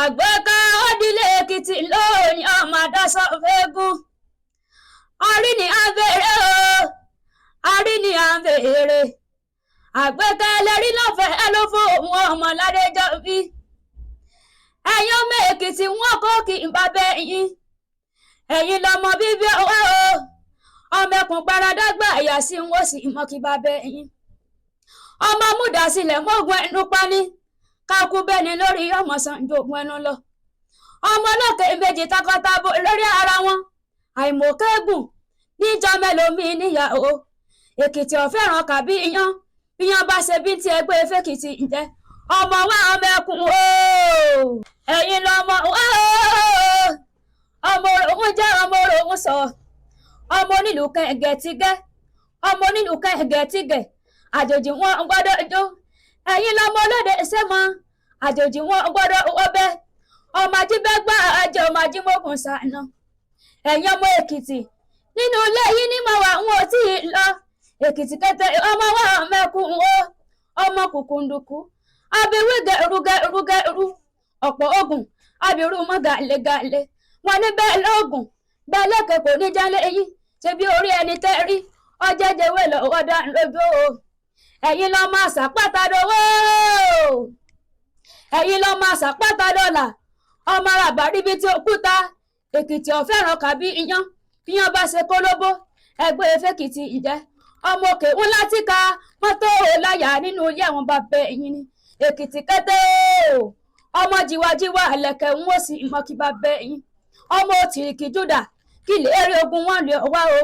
Àgbẹ̀ká òdìlé Èkìtì lónìí, ọmọ àdásọ fẹ́gùn. Orí ni à ń bèrè o, orí ni à ń bèrè. Àgbẹ̀ká ẹlẹ́rìí lọ́fẹ̀ẹ́ ló fún òun ọmọ ládéjọ́ bí. Ẹ̀yin ọmọ Èkìtì, wọn kò kí n bá bẹ́ yín. Ẹ̀yin lọmọ bíbí ọwọ́ o, ọmọ ẹkùn gbaradàgbà ẹ̀yà sí wọn sì mọ́ kí bá bẹ́ yín. Ọmọ múdàsílẹ̀ mọ́gun ẹnu pani kákú bẹ́ni lórí ọmọ sànjogún ẹnu lọ. Ọmọ olókè méjì takọtabo lórí ara wọn, àìmọ̀kẹ́gùn níjọ mẹ́lòmíì níyàwó. Èkìtì ọ̀fẹ́ràn kàbí iyán, bíyán bá ṣe bí ti ẹgbẹ́ fẹ́kìtì ǹjẹ́ ọmọ wa, ọmọ ẹkùn o, ẹ̀yin lọmọ wa o. Ọmọ òun jẹ́ ọmọ òun sọ, ọmọ onílù kẹ̀ǹgẹ̀ tígẹ́, ọmọ onílù kẹ̀ǹgẹ̀ tígẹ̀, àjòjì wọn gbọ́dọ̀ jó. Ẹ̀yin lọmọ olóde sẹ́mọ, àjòjì wọn gbọ́dọ̀ wọbẹ̀. Ọmọ ajíbẹ́gbà àjọ, ọmọ ajímọ̀gùn sànà. Ẹ̀yin ọmọ Èkìtì, nínú ilé yìí ní mo wà, ń ò tí ì lọ. Èkìtì kẹtẹ, ọmọ wa mẹ́kún o, ọmọ kùkùndùkú abiwí gẹ̀rú gẹ̀rú gẹ̀rú, ọ̀pọ̀ ogun abirú mọ́ gàlégàlé wọn ní bẹ́ẹ̀ lóògùn bẹ́ẹ̀ lẹ́kẹ̀ẹ́ kò ní jálé yín. Ṣe bí orí ẹni tẹ́ rí ọjẹ́jẹwé lọ́wọ́ dá lójú o. Ẹ̀yin lọ́ máa ṣàpáta dowó, ẹ̀yin lọ́ máa ṣàpáta dọ́là, ọmọ àràbà ríbi tí òkúta. Èkìtì ọ̀fẹ́ràn kàbí iyán, bíyán bá ṣe kólóbó ẹgbẹ́ fẹ́kìtì ìjẹ́. Ọmọ òkè ńlá tí ka mọ́tò láyà nínú ilé àwọn bàbá ẹ̀yìn ni. Èkìtì kété o, ọmọ jíwájíwá ẹlẹ́kẹ̀ ń wò sí ìmọ̀kí bàbá ẹ̀yìn, ọmọ òtìrìkì júdà kí lè rí ogun wọn lè wá o.